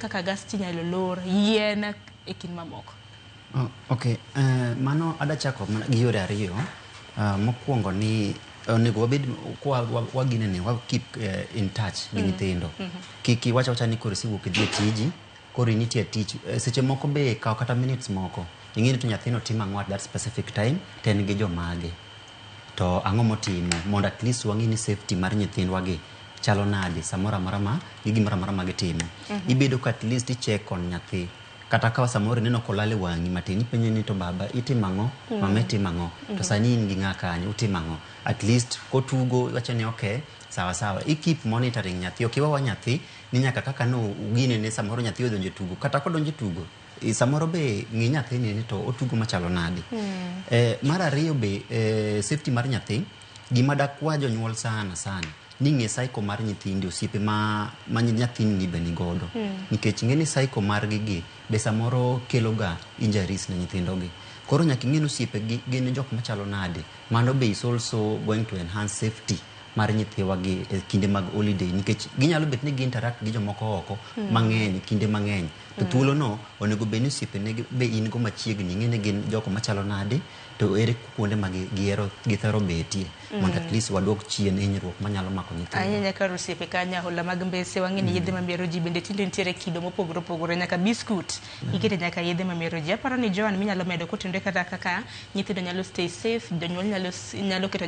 kaka gas tinyalo lor, yien e kind mamoko. Oh, ok, mano adachako mana gi yore ariyo. Mokwongo ni onego wabed kwa waginene wa keep in touch gi nyithindo. Kik iwach awacha ni koro isewuok idhi e tiji, koro initie e tich. Seche moko be kaw kata minutes moko. Ing'e ni to nyathino timo ang'o at that specific time, to en gi jomage. To ang'o motimo mondo at least wang'e ni safety mar nyithindwa gi chalo nade samoro amora ma gi gimoro amora ma gitimo. Ibedo ka at least i check on nyathi. Kata ka samoro ineno kolal e wang'i matin, ipenje ni to baba itimo ang'o, mama itimo ang'o, to sani in gi ng'a kanyo, utimo ang'o. At least kotugo iwacho ni okay, sawa sawa. I keep monitoring nyathi, ok iwawa nyathi ni nyaka kaka no uginene samoro nyathi odonjo e tugo. Kata kodonjo e tugo, samoro be ng'i nyathini ni to otugo machalo nade. Mar ariyo be, safety mar nyathi, gima dakwa jonyuol sana sana, ni ng'e cycle mar nyithindi, osiepe ma nyathini ni be nigodo. Nikech ing'e ni cycle margi gi be samoro kelo ga injuries ne nyithindo gi. Koro nyaka ing'e ni osiepe gi gin jok machalo nade. Mano be is also going to enhance safety mar nyithiwa gi e kinde mag holiday nikech ginyalo bet ni gi interact gi jomoko oko mang'eny kinde mang'eny. To thuolo no onego bed ni osiepene be in go machiegni, ing'e ni gin jok machalo nade, to ere kuonde ma gihero githoro betie mondo at least waduok chien hinyruok manyalo mako nyithindo. Ahinya nyaka osiepe kanyo ahola mag mbese wang'e ni yedhe mamero ji bende tinde nitiere kido mopogore opogore nyaka biskut ikete nyaka yedhe mamero ji. Aparo ni Joan minyalo medo kotenore kata kaka nyithindo nyalo stay safe, jonyuol nyalo keto.